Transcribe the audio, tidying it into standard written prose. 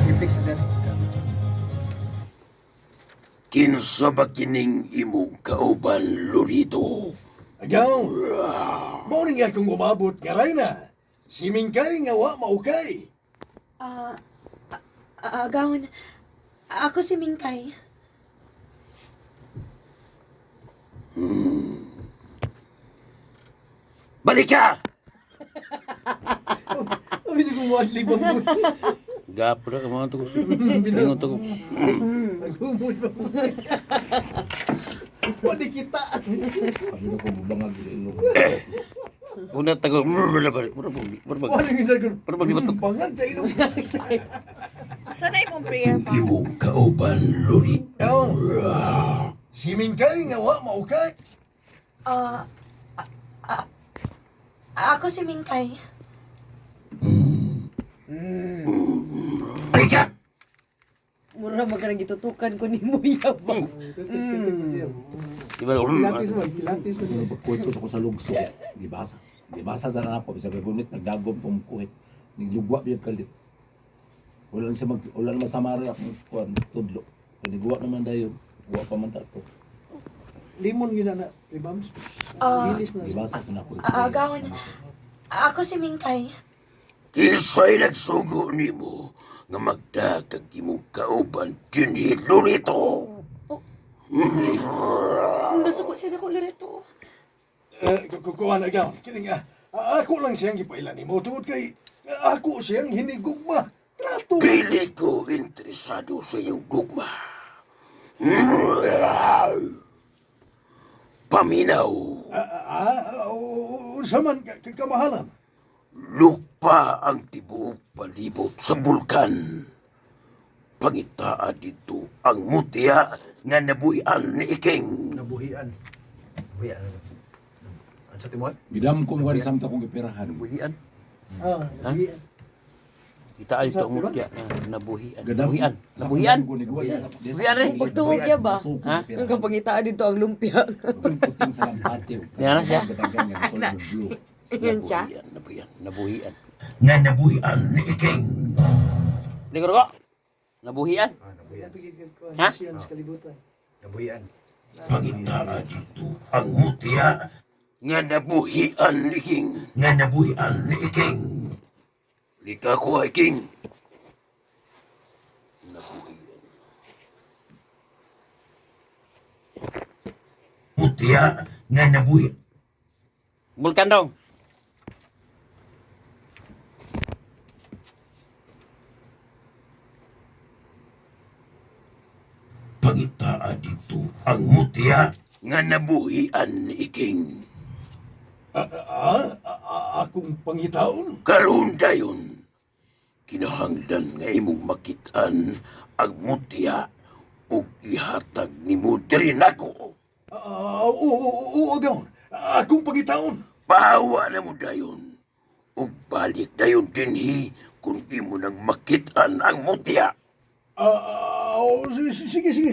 I-fix na dyan. Kinsa ba kining imong kauban, Lorito? Agaw, mao ni nga akong umabot nga rayna. Si Mingkay nga wa maukay. Ah, agawon, ako si Mingkay. Balik ka! Abi di ko muadli ba mo. Gapo na ka mga to. Ingon to. Nagumod ba mo? Wa di kita. Sabi ko bubangag sa ilong. Una tago. Mura ba? Mura ba? Mura ba? Wa ni dragon. Pero pag ibatok. Bangag sa ilong. Asa na imong prayer pa? Imong kauban, Lorito. Agaw, si Mingkay nga wa maukay. Ah, ah, ako si Mingkay. Balik ka! Mura man ka nang gitutukan ko ni Muya ba? Di ba? Pilates mo, pilates mo. Pero pagkwento sa ko sa lugso, gibasa. Gibasa sa na ako, bisag kay gunit nagdagom kong kuhit. Niglugwa biya kalit. Wala na siya mag wala naman sa mare akong kuan tudlo. Kay niguwa naman dayon, guwa pa man ta to. Limon yun na, Ribams. Ah. Lilis mo na. Gibasa sa nako. Agawon, ako si Mingkay. Kisa'y nagsugo nimo nga magdagag imong kauban dinhi, Lorito. Nasuko siya na ko, Loreto. Eh, kukuha na agaw. Kini nga, ako lang siyang gipailan nimo tungod kay ako siyang hinigugma. Trato. Dili ko interesado sa iyong gugma. Paminaw, Unsa man kamahalan? lupa ang tibuok palibot sa bulkan. Pangitaa dito ang mutya nga nabuhian ni Iking. Nabuhian. Nabuhian. Ano sa timon? Gidam ko mo kani samta kong gipirahan. Nabuhian? Ah, nabuhian. Itaa dito ang Sa- mutya nga nabuhian. Gadam. Nabuhian. Nabuhian. Nabuhian eh. Pagtungog niya ba? Ha? Ang kapangitaan dito ang lumpia. Puting sa lampate. Yan na siya. Gadagan nga solid blue. Yan siya. Nabuhian, nabuhian, nabuhian. Nga nabuhian ni Iking. Liguro ko. Nabuhian. Ah, nabuhian. Ha? Sa kalibutan. Nabuhian. Pangitaa dito ang mutya nga nabuhian ni King. Nga nabuhian ni King. Lika ko ay King. Nabuhian. Mutya nga nabuhian. Bulkan daw. Pangitaa dito ang mutya nga nabuhian ni King. Akong pangitaon. Karon dayon, kinahanglan nga imong makitaan ang mutya ug ihatag nimo diri nako. Oo, oo, oo, agaw. Akong pangitaon. Pahawa na mo dayon ug balik dayon dinhi kung imo nang makitaan ang mutya. Oo, sige, sige.